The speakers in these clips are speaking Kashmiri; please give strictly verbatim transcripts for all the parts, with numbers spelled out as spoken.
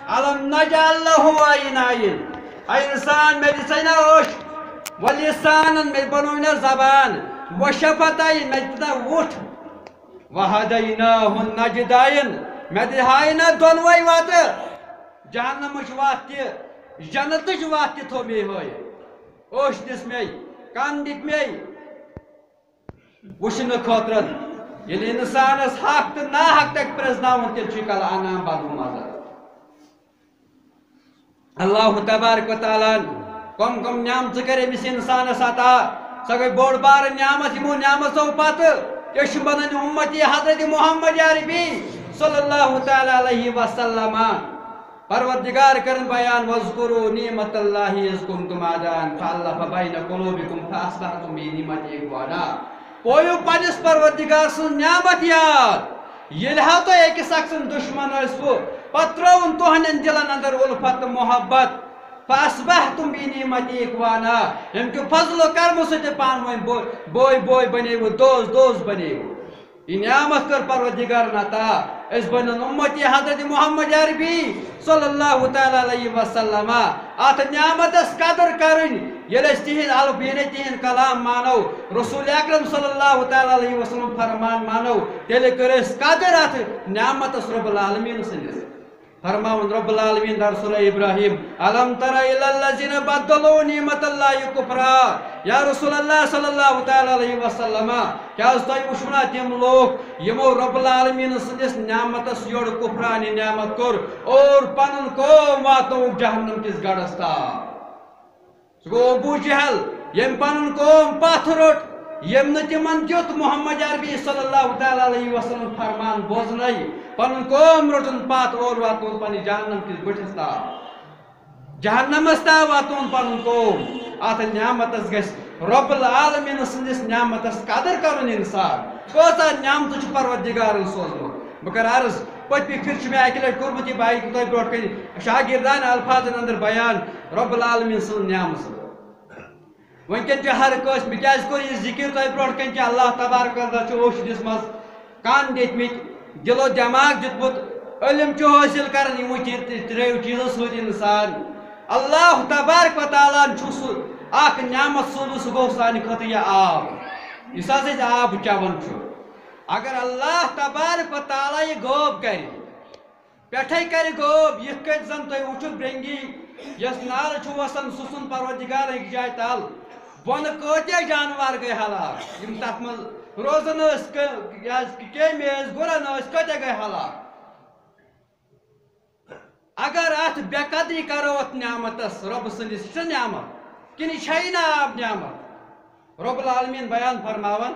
الم نجعل له عینین۔ اے انسان، مےٚ دِژے نہ أچھ، ولسانن، مےٚ بنوو نہ زبان، وشفتین، مےٚ دِژ نہ وُٹھ، وہدیناہ النجدین، مےٚ دِ ہایہِ نہ دۄنوے وتہٕ، جہنمٕچ وتھ تہِ، جنتٕچ وتھ تہِ تھوٚو مے ہٲیِتھ۔ أچھ دِژ مے، کن دِتۍ مے وٕچھنہٕ خٲطرٕ۔ ییٚلہِ انسانس حق تہٕ ناحق تگہِ پرزناوُن، تیٚلہِ چھُ یہِ کلہٕ انعام بدلہٕ منٛز۔ اللہ تبارک و تعالیٰ ہن کم کم نعمژٕ کٔرۍ أمِس انسانس عطا۔ سۄ گٔے بوٚڑ بارٕ نعمت۔ یِمو نعمژو پتہٕ أسۍ چھِ بنان امتی حضرت محمد عربی صلی اللہ تعالیٰ علیہ وسلم۔ پروردگار کرن بیان، "واذکروا نعمت اللہ اذ کنتم اعداء فالف بین قلوبکم فاصبحتم بنعمتہ اخوانا۔" پویو پننس پروردگار سٕنز نعمت یاد، ییٚلہِ ہا تۄہہِ أکِس اکھ سٕنٛدۍ دُشمن ٲسوٕ، پتہٕ ترٲوٕن تُہنٛدٮ۪ن دِلن اندر الفت تہٕ محبت۔ فاصبحتم بنعمتہ اخوانا، ییٚمہِ کہِ فضل و کرمہٕ سۭتۍ پانہٕ ؤنۍ بو-، بوے بوے بنیوٕ، دوس دوس بنیوٕ۔ یہِ نعمت کٔر پروردگارن عطا۔ أسۍ بنن امتی حضرت محمد عربی صلی اللہ تعالیٰ علیہ وسلم۔ اتھ نعمتس قدر کرٕنۍ، ییٚلہِ أسۍ تِہنٛد الف، یعنی تِہنٛد کلام مانو، رسول اکرم صلی اللہ تعالیٰ علیہ وسلم فرمان مانو، تیٚلہِ کٔر أسۍ قدر اتھ نعمتس رب العالمین سٕنٛدِس۔ فرماوُن رب العالمین در سورہ ابراہیم، "الم تر الی الذین بدلوا نعمت اللہ کفرا۔" یا رسول اللہ صلی اللہ تعالیٰ علیہ وسلم، کیٛاہ حظ تۄہہِ وٕچھو نا تِم لوٗکھ یِمو رب العالمین سٕنٛدِس نعمتس یورٕ کفرانہِ نعمت کوٚر اور پنُن قوم واتنووُکھ جہنم کِس گڑھس تام؟ سُہ گوٚو ابو جہل، ییٚمۍ پنُن قوم پتھ روٚٹ، ییٚمۍ نہٕ تِمن دیُت محمد عربی صلی اللہ تعالیٰ علیہ وسلم فرمان بوزنَے، پنُن قوم روٚٹُن پتھ اور واتنووُن پننہِ جہنم کِس بٔٹھِس تام۔ جہنمس تام واتنووُن پنُن قوم۔ اتھ نعمتس گژھِ رب العالمین سٕنٛدِس نعمتس قدر کرُن انسان۔ کۭژاہ نعمتہٕ چھُ پروردگارن سوزمُت۔ بہٕ کرٕ عرض، پٔتمہِ پھِرِ چھُ مےٚ اَکہِ لَٹہِ کوٚرمُت یہِ بایِک تۄہہِ برونٛٹھ کَنہِ شاگردانہٕ الفاظن اندر بیان رب العالمین سٕنٛز نعمژٕ۔ وٕنکٮ۪ن چھُ ہر کٲنٛسہِ، مےٚ کیٛازِ کوٚر یہِ ذِکِر تۄہہِ برونٛٹھ کَنہِ کہِ اللہ تبارک و تعالیٰ چھُ اوٚش دِژمٕژ، کَن دِتمٕتۍ، دِل و دٮ۪ماغ دیُتمُت، علم چھُ حٲصِل کَران، یِمو چیٖز، ترٛیٚیو چیٖزو سۭتۍ اِنسان۔ اللہ تبارک و تعالیٰ ہن چھُ سُہ اَکھ نعمت سوٗزمُت، سُہ گوٚو سانہِ خٲطرٕ یہِ آب، یُس حظ أسۍ آب چٮ۪وان چھُ۔ اگر اللہ تبارک و تعالیٰ یہِ غٲب کَرِ، پٮ۪ٹھَے کَرِ غٲب، یِتھ کٔنۍ زَن تُہۍ وٕچھِو برٛنٛگی یۄس نارٕ چھُ وَسان، سُہ ژھُن پروردگار أکِس جایہِ تَل۔ بۄنہٕ کۭتیٛاہ جانوار گٔے ہلاک، یِم تَتھ منٛز روزان ٲسۍ، کٔ-، یہِ حظ کیٚمۍ ٲسۍ، گُرَن ٲسۍ، کۭتیٛاہ گٔے ہلاک۔ اگر اَتھ بے قدری کَرو، اَتھ نعمتَس، رۄبہٕ سٕنٛدِس، یہِ چھِ نعمت کِنہٕ یہِ چھَیی نہٕ آب نعمت؟ رب العالمین بیان فرماوان،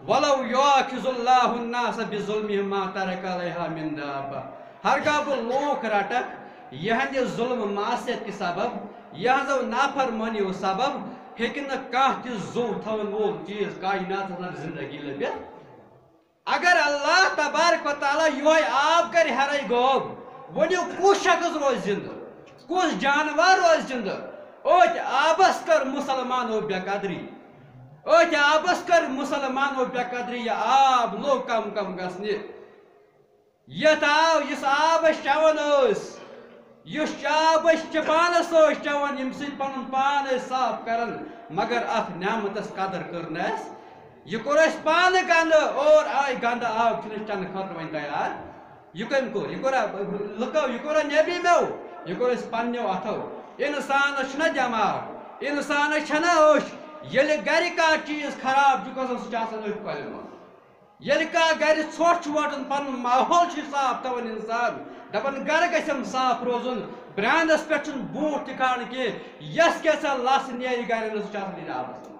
"ولو یؤاخذ اللہ الناس بظلمهم ما ترک علیها من دابہ۔" ہرگاہ بہٕ لوٗکھ رٹکھ یِہنٛدِ ظلم معصیت کہِ سبب، یِہنٛزو نافرمٲنیو سبب، ہیٚکہِ نہٕ کانٛہہ تہِ زُو تھاوَن وول چیٖز کائناتس منٛز زندگی لٔبِتھ۔ اگر اللہ تبارک و تعالیٰ یۄہے آب کرِ ہرے غٲب، ؤنِو کُس شخص روزِ زندٕ؟ کُس جانور روزِ زندٕ؟ أتھۍ آبس کٔر مسلمانو بے قدری۔ أتھۍ آبس کٔر مسلمانو بے قدری۔ یہِ آب لوٚگ کم کم گژھنہِ۔ یتھ آو، یُس آب أسۍ چٮ۪وان ٲسۍ، یُس آب أسۍ چہِ پانس ٲسۍ چٮ۪وان، ییٚمہِ سۭتۍ پنُن پان ٲسۍ صاف کران، مگر اتھ نعمتس قدر کٔر نہٕ اسہِ۔ یہِ کوٚر اسہِ پانہٕ گنٛدٕ، اور آے گنٛدٕ آب چھُنہٕ أسۍ چٮ۪نہٕ خٲطرٕ وۄنۍ تیار۔ یہِ کٔمۍ کوٚر؟ یہِ کوٚرا لُکو؟ یہِ کوٚرا نیبری میو؟ یہِ کوٚر اسہِ پننیو اتھو۔ انسانس چھُنہ دٮ۪ماغ، انسانس چھنہ أچھ۔ ییٚلہِ گرِ کانٛہہ چیٖز خراب چھُ گژھان، سُہ چھُ آسان أتھۍ کۄلہِ منٛز۔ ییٚلہِ کانٛہہ گرِ ژھۄٹھ چھُ وَٹان، پَنُن ماحول چھُ صاف تھاوان اِنسان، دَپان گرٕ گژھٮ۪م صاف روزُن، برٛانٛدَس پٮ۪ٹھ چھُنہٕ بوٗٹھ تہِ کھارُن کینٛہہ، یَس کیٛاہ سا لَژھ نیرِ گرِ منٛز، سُہ چھُ آسان ییٚتہِ آبَس منٛز۔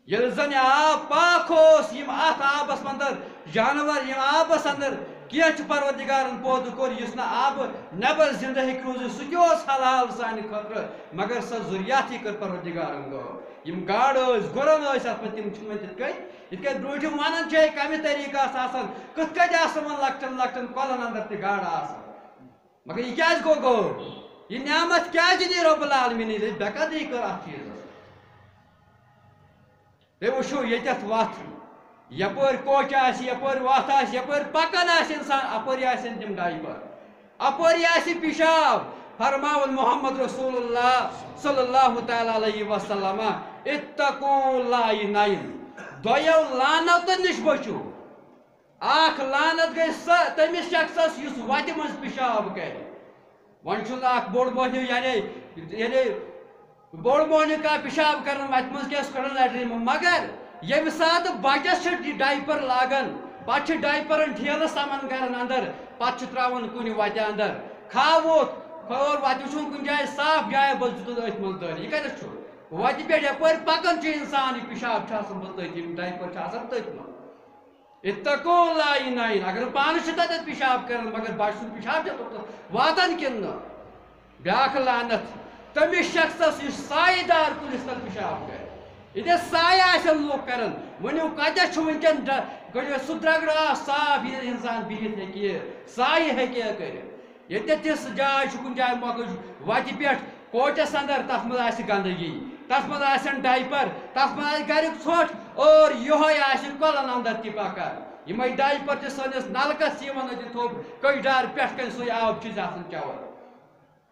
ییٚلہِ زَن یہِ آب پاک اوس، یِم اَتھ آبَس اَندَر جانوَر، یِم آبَس اَندَر کینٛہہ چھُ پَروَردِگارَن پٲدٕ کوٚر، یُس نہٕ آبہٕ نٮ۪بَر زِندٕ ہیٚکہِ روٗزِتھ، سُہ تہِ اوس حلال سانہِ خٲطرٕ، مگر سۄ ذُریات یہِ کٔر پَروَردِگارَن غٲب۔ یِم گاڈٕ ٲسۍ، گُرَن ٲسۍ اَتھ منٛز، تِم چھِنہٕ وۄنۍ تِتھ کٔنۍ۔ یِتھ کٔنۍ برٛونٛٹھِم وَنان چھِ، ہے، کَمہِ طریٖقہٕ آسہٕ آسان، کِتھ کٔنۍ آسہٕ یِمَن لۄکٹٮ۪ن لۄکٹٮ۪ن کۄلَن اَندَر تہِ گاڈٕ آسان۔ مگر یہِ کیٛازِ گوٚو غٲب؟ یہِ نعمت کیٛازِ دی رۄب العالمیٖن ییٚلہِ أسۍ بے قدری کٔر اَتھ چیٖزَس؟ تُہۍ وٕچھِو ییٚتٮ۪تھ وَتھ، یَپٲرۍ کوچہِ آسہِ، یَپٲرۍ وَتھ آسہِ، یَپٲرۍ پَکان آسہِ اِنسان، اَپٲری آسن تِم ڈایپَر۔ اپٲری آسہِ پیشاب، فرماوُن محمد رسول اللہ صلی اللہ تعالیٰ علیہ وسلم، اتقوا اللعینین، دۄیو لعنتن نِش بٔچِو۔ اکھ لعنت گٔے سۄ تٔمِس شخصس یُس وتہِ منٛز پیشاب کرِ۔ وۄنۍ چھُنہٕ اکھ بوٚڑ مۄہنیو، یعنی، یعنی بوٚڑ مۄہنیو کانٛہہ پیشاب کران وتہِ منٛز کیٛاہ، سُہ کڑان لیٹرین منٛز۔ مگر ییٚمہِ ساتہٕ بچس چھِ یہِ ڈایپر لاگان، پتہٕ چھِ ڈایپرن ٹھیلہٕ سمان کران اندر، پتہٕ چھِ تراوان کُنہِ وتہِ اندر۔ کھاوُتھ، اور وتہِ وٕچھُن کُنہِ جایہِ صاف جایہ، بس دیُتُن أتھۍ منٛز دٲرِتھ۔ یہِ کتٮ۪تھ چھُ؟ وتہِ پٮ۪ٹھ یپٲرۍ پکان چھُ انسان، یہِ پیشاب چھُ آسان پتہٕ تٔتھۍ، یِم ڈایپر چھِ آسان تٔتھۍ منٛز۔ اتقوا اللعینین، اگر پانہٕ چھِ تتٮ۪تھ پیشاب کران، مگر بچہٕ سُنٛد پیشاب چھا توٚتتھ واتان کِنہٕ نہٕ؟ بیٛاکھ لعنت تٔمِس شخصس یُس سایہِ دار کُلِس تل پیشاب کرِ۔ ییٚتٮ۪تھ سایہِ آسن لوٗکھ کران، ؤنِو کتٮ۪تھ چھُ وٕنکٮ۪ن ڈ-، کٔرِو سُہ درگڑٕ آب صاف، ییٚتٮ۪تھ انسان بِہِتھ ہیٚکہِ، سایہِ ہیٚکہِ کٔرِتھ۔ ییٚتٮ۪تھ تِژھ جاے چھُ کُنہِ جایہِ مۄکٕج وتہِ پٮ۪ٹھ، کوچس اندر، تتھ منٛز آسہِ گندگی، تتھ منٛز آسن ڈایپر، تتھ منٛز آسہِ گرِکۍ ژھۄٹھ، اور یِہوے آسہِ کۄلن اندر تہِ پکان۔ یِمے ڈایپر چھِ سٲنِس نلکس یِوان أتی تھوٚپ، کٔش دار پٮ۪ٹھ کنہِ سُے آب چھِ أسۍ آسان چٮ۪وان۔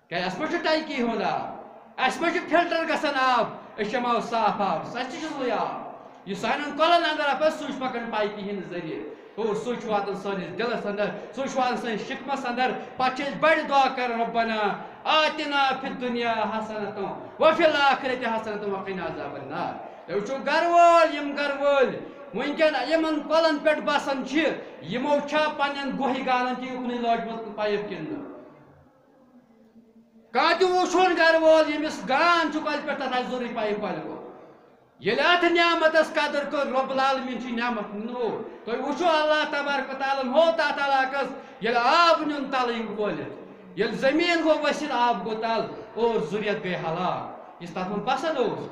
کیٛازِ اَسہِ ما چھُ ٹنکی ہُنٛد آب؟ اَسہِ ما چھُ فلٹر گژھان آب؟ أسۍ چٮ۪مو صاف آب، سُہ تہِ چھُ سُے آب۔ یُس سانٮ۪ن کۄلن اندر اپٲرۍ سُے چھُ پکان پایپہِ ہٕنٛدِ ذٔریعہٕ۔ اور سُے چھُ واتان سٲنِس دِلس اندر، سُے چھُ واتان سٲنِس شِکمس اندر۔ پتہٕ چھِ أسۍ بڑِ دعا کران، ربنا آتنا فی الدنیا حسنة وفی الآخرة حسنة وقنا عذاب النار۔ تُہۍ وٕچھِو گرٕ وٲلۍ، یِم گرٕ وٲلۍ وٕنکٮ۪ن یِمن کۄلن پٮ۪ٹھ بسان چھِ، یِمو چھا پننٮ۪ن گوہہِ گانن تہِ اُکنُے لٲجمٕژ پایپ کِنہٕ نہٕ؟ کانٛہہ تہِ وٕچھُن گرٕ وول، ییٚمِس گان چھُ کۄلہِ پٮ۪ٹھ، تَتھ آسہِ ضروٗری پایپ کۄلہِ کُن۔ ییٚلہِ اَتھ نعمتس قدر کٔر رب العالمین، چھِ نعمت نوٚو۔ تُہۍ وٕچھِو اللہ تبارک و تعالیٰ ہن ہوو تَتھ علاقس، ییٚلہِ آب نیُن تَلہٕ یِم کھٲلِتھ، ییٚلہِ زٔمیٖن گوٚو ؤسِتھ، آب گوٚو تَل، اور ذُریت گٔے ہلاک، یُس تَتھ منٛز بسان اوس۔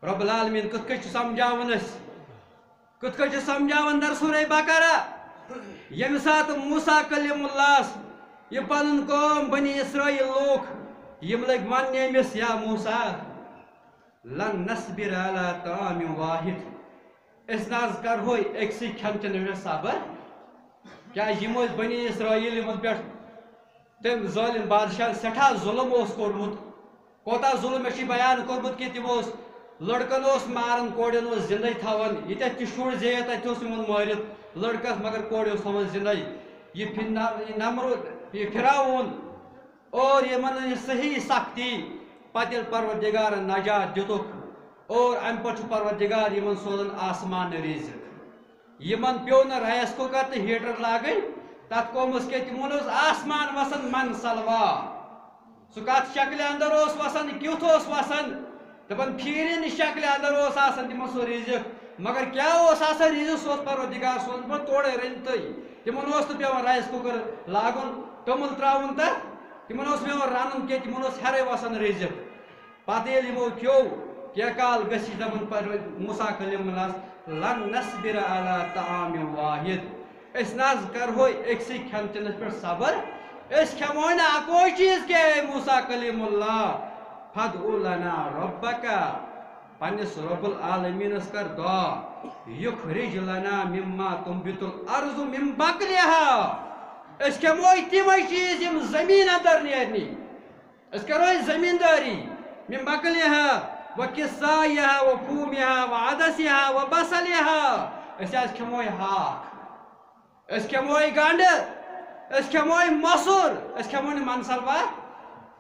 رب العالمین کِتھ کٔنۍ چھُ سمجھاوان اَسہِ؟ کِتھ کٔنۍ چھُ سمجھاوان در سورہ بقرہ؟ ییٚمہِ ساتہٕ موسیٰ کلیم اللہس یہِ پنُن قوم بنی اسرائیل لوٗکھ، یِم لٔگۍ وننہِ أمِس، یا موسیٰ، لن نصبر علی طعام واحد، أسۍ نہ حظ کرہوے أکسٕے کھٮ۪ن چٮ۪نس پٮ۪ٹھ صبر۔ کیٛازِ یِم ٲسۍ بنی اسرائیل، یِمن پٮ۪ٹھ تٔمۍ ظٲلم بادشاہن سٮ۪ٹھاہ ظلم اوس کوٚرمُت۔ کوتاہ ظلم؟ مےٚ چھُ بیان کوٚرمُت کہِ تِم اوس، لڑکن اوس ماران، کورٮ۪ن اوس زندے تھاوان۔ ییٚتٮ۪تھ تہِ شُر زیٚیہِ تتہِ اوس یِمن مٲرِتھ لڑکس، مگر کورِ اوس تھاوان زندے۔ یہِ فِر-، یہِ نمرود، یہِ فرعون اور یِمن یہِ صحیح سختی، پتہٕ ییٚلہِ پروردگارن نجات دِتُکھ اور امہِ پتہٕ چھُ پروردگار یِمن سوزان آسمان رِزق۔ یِمن پیوٚو نہٕ رایس کُکر تہٕ ہیٹر لاگٕنۍ تتھ قومس، کینٛہہ تِمن اوس آسمان وسان من سلوا۔ سُہ کتھ شکلہِ اندر اوس وسان، کیُتھ اوس وسان، دپان پھیٖرِن شکلہِ اندر اوس آسان تِمن سُہ رِزق۔ مگر کیٛاہ اوس آسان رِزق؟ سُہ اوس پروردگار سوزان تِمن تورے رٔنِتھٕے۔ تِمن اوس نہٕ پیوان رایس کُکر لاگُن، توٚمُل ترٛاوُن تتھ، تِمن اوس پیوان رنُن کینٛہہ، تِمن اوس ہیرے وسان رِزق۔ پتہٕ ییٚلہِ یِمو کھیوٚو، کینٛہہ کال گٔژھِتھ دپان پتہٕ موسیٰ کلیم اللہس، لن نصبر علی طعام واحد، أسۍ نہ حظ کرہوے أکسٕے کھٮ۪ن چٮ۪نس پٮ۪ٹھ صبر، أسۍ کھٮ۪مو نہٕ اکوے چیٖز کینٛہہ، اے موسیٰ کلیم اللہ، فادع لنا ربک، پننِس رب العالمینس کر دعا، یخرج لنا مما تنبت الارض من بقلها، أسۍ کھٮ۪مو تِمے چیٖز یِم زٔمیٖن اندر نیرنی۔ أسۍ کرو أسۍ زٔمیٖندٲری، من بقلها و کسائها و فومها و عدسها و بصلها۔ أسۍ حظ کھٮ۪مو یہِ ہاکھ، أسۍ کھٮ۪مو یہِ گنڈٕ، أسۍ کھٮ۪مو یہِ مۄسُر، أسۍ کھٮ۪مو نہٕ من سلوا۔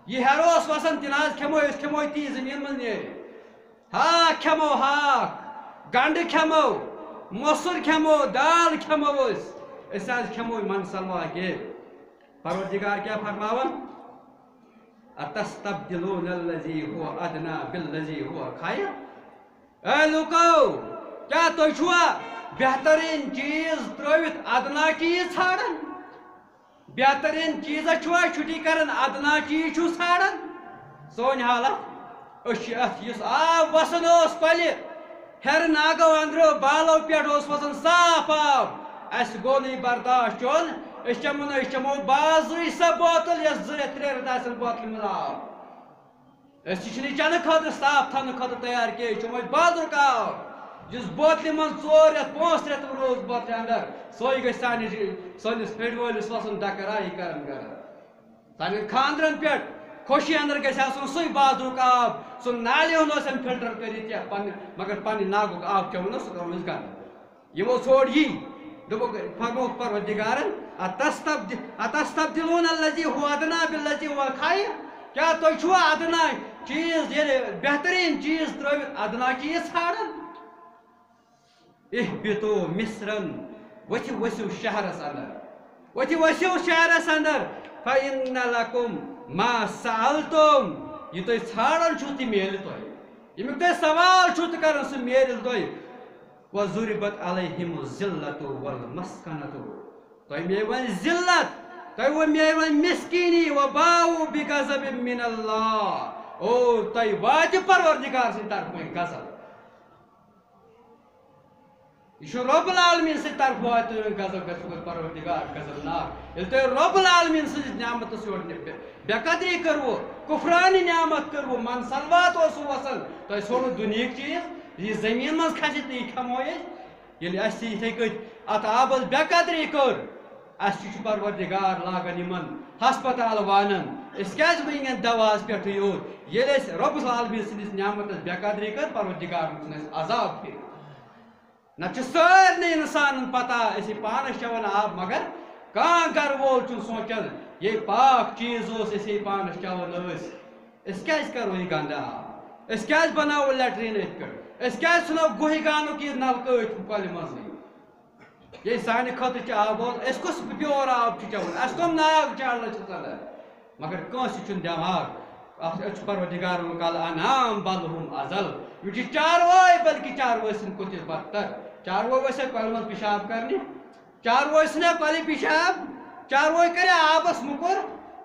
یہِ ہیرٕ اوس وسان، تہِ نہ حظ کھٮ۪مو، أسۍ کھٮ۪مو یہِ تی زٔمیٖن منٛز نیرِ۔ ہاکھ کھٮ۪مو، ہاکھ، گنڈٕ کھٮ۪مو، مۄسُر کھٮ۪مو، دال کھٮ۪مو أسۍ، أسۍ حظ کھٮ۪مو یہِ من سلوا کینٛہہ۔ پروردگار کیٛاہ فرماوان؟ اتستبدلون الذی هو ادنی بالذی هو خیر؟ اے لوکو، کیٛاہ تُہۍ چھُوا بہتریٖن چیٖز ترٲوِتھ ادنا چیٖز ژھانڈان؟ بہتریٖن چیٖزس چھُوا چھُٹی کران، ادنا چیٖز چھُو ژھانڈان؟ سٲنۍ حالت، أسۍ چھِ اتھ، یُس آب وسان اوس کۄلہِ، ہیرٕ ناگو اندرو بالو پٮ۪ٹھ اوس وسان صاف آب۔ اسہِ گوٚو نہٕ یہِ برداشت چیوٚن۔ أسۍ چٮ۪مو نہٕ، أسۍ چٮ۪مو بازرٕچ سۄ بوتل، یۄس زٕ رٮ۪تھ، ترٛےٚ رٮ۪تھ آسن بوتلہِ منٛز آب۔ أسۍ تہِ چھِنہٕ یہِ چٮ۪نہٕ خٲطرٕ، صاف تھاونہٕ خٲطرٕ تیار کینٛہہ، أسۍ چٮ۪مو أسۍ بازرُک آب۔ یُس بوتلہِ منٛز ژور رٮ۪تھ، پانٛژھ رٮ۪تھ روٗز بوتلہِ اندر، سُے گژھِ سانہِ، سٲنِس ہیٚرِ وٲلِس وَسُن ڈکرا یہِ کرن کرن۔ سانٮ۪ن خانٛدرن پٮ۪ٹھ خوشی اندر گژھِ آسُن سُے بازرُک آب، سُہ نالہِ ہُنٛد اوس أمۍ فلٹر کٔرِتھ یا پننہِ، مگر پننہِ ناگُک آب چٮ۪وان اوس، سُہ کرُن أسۍ گنٛدٕ۔ یِمو ژھوڑ یی، دوٚپُکھ، فرمووُکھ پروردگارن، "اتستبد-، اتستبدلون الذی هو ادنی بالذی هو خیر"، کیٛاہ تُہۍ چھُوا ادنی چیٖز، ییٚلہِ بہتریٖن چیٖز ترٲوِتھ ادنی چیٖز ژھانڈان؟ اہبطوا مصرا، ؤتھِو، ؤسِو شہرس اندر، ؤتھِو، ؤسِو شہرس اندر، فإن لکم ما سألتم، یہِ تُہۍ ژھانڈان چھِو تہِ میلہِ تۄہہِ، ییٚمیُک تُہۍ سوال چھِو تہِ کران سُہ میلہِ تۄہہِ۔ وضربت علیہم الذلۃ والمسکنۃ، تۄہہِ میلہِ وۄنۍ ذلت، تۄہہِ وۄنۍ میلہِ وۄنۍ مسکینی، وباؤوا بغضب من اللہ، اور تۄہہِ واتہِ پروردگار سٕنٛدِ طرفہٕ وۄنۍ غضب۔ یہِ چھُ رب العالمین سٕنٛدِ طرفہٕ واتہِ تۄہہِ وۄنۍ غضب، گژھِ وۄنۍ پروردگار غضبناک۔ ییٚلہِ تۄہہِ رب العالمین سٕنٛدِس نعمتس یورٕ نہِ-، بے، بے قدری کٔروٕ، کفرانہِ نعمت کٔروٕ، من صلوات اوسوٕ وسان، تۄہہِ ژھوٚرُو دُنیہٕکۍ چیٖز، یہِ زٔمیٖن منٛز کھسہِ تہٕ یہِ کھٮ۪مو أسۍ۔ ییٚلہِ اَسہِ یِتھَے کٔنۍ اَتھ آبَس بے قدری کٔر، اَسہِ چھُ پروردگار لاگان یِمَن ہسپتال وانَن۔ أسۍ کیٛازِ وٕنکٮ۪ن دَواہَس پٮ۪ٹھٕے یوت؟ ییٚلہِ اَسہِ رۄب العالمین سٕنٛدِس نعمتَس بے قدری کٔر، پروردگارَن ژھُن اَسہِ عذاب پھِرِ۔ نَتہٕ چھِ سارنٕے اِنسانَن پَتہ، أسۍ ہے پانَس چٮ۪وان آب، مگر کانٛہہ گَرٕ وول چھُنہٕ سونٛچان، یے پاک چیٖز اوس، أسۍ ہے پانَس چٮ۪وان ٲسۍ، أسۍ کیٛازِ کَرو یہِ گنٛدٕ آب؟ أسۍ کیٛازِ بَناوو لیٹریٖن أتھۍ پٮ۪ٹھ؟ أسۍ کیٛازِ ژھٕنو گُہہِ گانُک یہِ نَلکہٕ أتھۍ کۄلہِ منٛزٕے؟ ییٚلہِ سانہِ خٲطرٕ چھِ آب وول، أسۍ کُس پیور آب چھِ چٮ۪وان؟ اَسہِ کٕم ناگ چاڑنہٕ چھِ ژَلان؟ مگر کٲنٛسہِ چھُنہٕ دٮ۪ماغ۔ اَتھ، اَتھ چھُ پروردگار ووٚنمُت، "الانعام بل ہم اضل"۔ یِم چھِ چاروٲے، بلکہِ چاروٲے سٕنٛدِ کھۄتہٕ تہِ بدتر۔ چاروٲے ؤسیا کۄلہِ منٛز پِشاب کرنہِ؟ چاروٲے ژھٕنیا کۄلہِ پِشاب؟ چاروٲے کریا آبس موٚکُر؟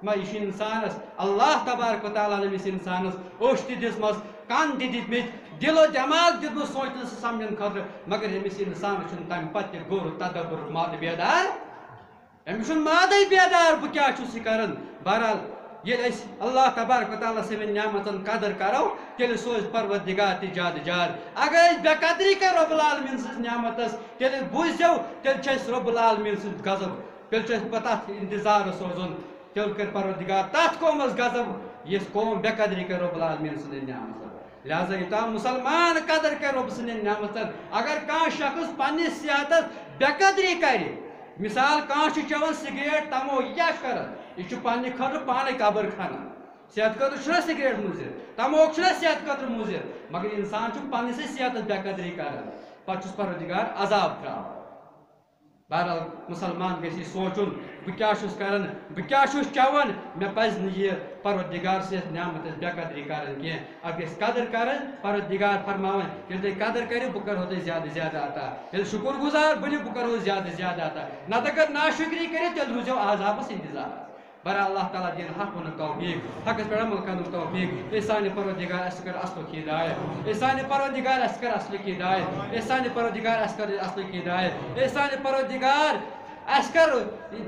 نہ، یہِ چھُ اِنسانس۔ اللہ تبارک و تعالیٰ ہن أمِس اِنسانس أچھ تہِ دِژمٕژ، کن تہِ دِتمٕتۍ، دِل و دٮ۪ماغ دیُتمُت سونٛچنہٕ سٕنٛدِ سمجھنہٕ خٲطرٕ، مگر أمِس اِنسانس چھُنہٕ تمہِ پتہٕ تہِ غور و تدبر، مادٕ بیدار۔ أمِس چھُنہٕ مادَے بیدار، بہٕ کیٛاہ چھُس یہِ کران؟ بہرحال، ییٚلہِ أسۍ اللہ تبارک و تعالیٰ سٕنٛدٮ۪ن نعمتن قدر کرو، تیٚلہِ سوزِ پروردگار تہِ زیادٕ زیادٕ۔ اگر أسۍ بے قدری کرو رب العالمین سٕنٛز نعمتس، تیٚلہِ بوٗزِو، تیٚلہِ چھُ اَسہِ رب العالمین سُنٛد غضب، تیٚلہِ چھُ اَسہِ پتہٕ تتھ انتظارس روزُن۔ تیٚلہِ کٔرۍ پروردگار تتھ قومس غضب، یُس قوم بے قدری کرِ رب العالمین سٕنٛدِ نعمتس۔ لہذا یوٚتام مسلمان قدر کرِ رب سٕنٛدٮ۪ن نعمتن، اگر کانٛہہ شخص پننِس صحتس بے قدری کرِ، مثال، کانٛہہ چھُ چٮ۪وان سگریٹ، تموک، یہِ کیٛاہ چھُ کران؟ یہِ چھُ پننہِ خٲطرٕ پانے قبر کھنان۔ صحت خٲطرٕ چھُنہ سگریٹ مُضر؟ تموک چھُنہ صحت خٲطرٕ مُضر؟ مگر انسان چھُ پننِسٕے صحتس بے قدری کران، پتہٕ چھُس پروردگار عذاب تراوان۔ بہرحال، مسلمان گژھِ یہِ سونٛچُن، بہٕ کیٛاہ چھُس کران، بہٕ کیٛاہ چھُس چٮ۪وان، مےٚ پزِ نہٕ یہِ پروردگار سٕنٛز نعمتس بے قدری کرٕنۍ کینٛہہ۔ اتھ گژھِ قدر کرٕنۍ، پروردگار فرماوان، ییٚلہِ تُہۍ قدر کٔرِو، بہٕ کرہو تۄہہِ زیادٕ زیادٕ عطا۔ ییٚلہِ شُکر گُزار بٔنِو، بہٕ کرہو زیادٕ زیادٕ عطا۔ نتہٕ اگر ناشُکری کٔرِو، تیٚلہِ روٗزِو عذابس انتظارس۔ بہرحال، اللہ تعالیٰ دِیِن حق وننُک توفیق، حقس پٮ۪ٹھ عمل کرنُک توفیق۔ اے سانہِ پروردگار، اَسہِ کر اصلُک ہدایت۔ اے سانہِ پروردگار، اَسہِ کر اصلُک ہدایت۔ اے سانہِ پروردگار، اَسہِ کر اصلُک ہدایت۔ اے سانہِ پروردگار، اَسہِ کر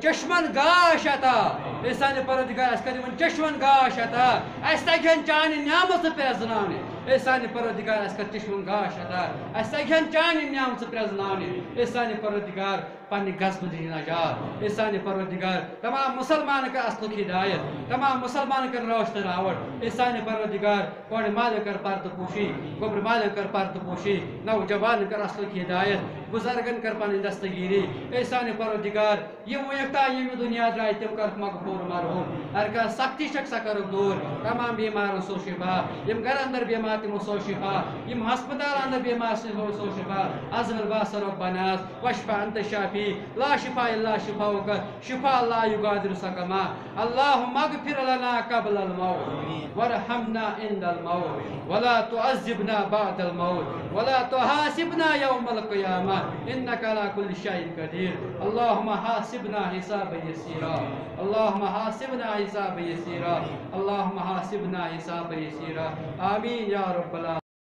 چشمن گاش عطا۔ اے سانہِ پروردگار، اَسہِ کر یِمن چشمن گاش عطا۔ اَسہِ تگہِ ہن چانہِ نعمژٕ پرٛزناونہِ۔ اے سانہِ پروردگار، اَسہِ کر چشمن گاش عطا۔ اَسہِ تگہِ ہن چانہِ نعمژٕ پرٛزناونہِ۔ اے سانہِ پروردگار، پننہِ غضبہٕ نِش نجات۔ اے سانہِ پروردگار، تمام مسلمانن کر اصلُک ہدایت، تمام مسلمانن کر رٲچھ تہٕ راوٹھ۔ اے سانہِ پروردگار، کورِ مالٮ۪ن کر پردٕ پوشی، گوٚبرِ مالٮ۪ن کر پردٕ پوشی، نوجوانن کر اصلُک ہدایت، بزرگن کر پنٕنۍ دستگیری۔ اے سانہِ پروردگار، یِم وٕنیُک تام ییٚمہِ دُنیا درٛاے، تِم کَرُکھ مغفوٗر مرحوٗم۔ ہر کانٛہہ سختی چھکھ، سۄ کَرُکھ دوٗر۔ تمام بیمارن سوز شفا۔ یِم گرٕ اندر بیمار، تِمو سوز شفا۔ یِم ہسپتال اندر بیمار، تِمو سوز شفا۔ اذہب الباس رب الناس، واشف انت الشافی، لا شفاء الا شفاؤک، شفاء لا یغادر سقما۔ اللهم اغفر لنا قبل الموت، وارحمنا عند الموت، ولا تعذبنا بعد الموت، ولا تحاسبنا يوم القيامة، إنك على كل شيء قدير۔ اللهم حاسبنا حسابا يسيرا، اللهم حاسبنا حسابا يسيرا، اللهم حاسبنا حسابا يسيرا۔ آمين يا رب العالمين۔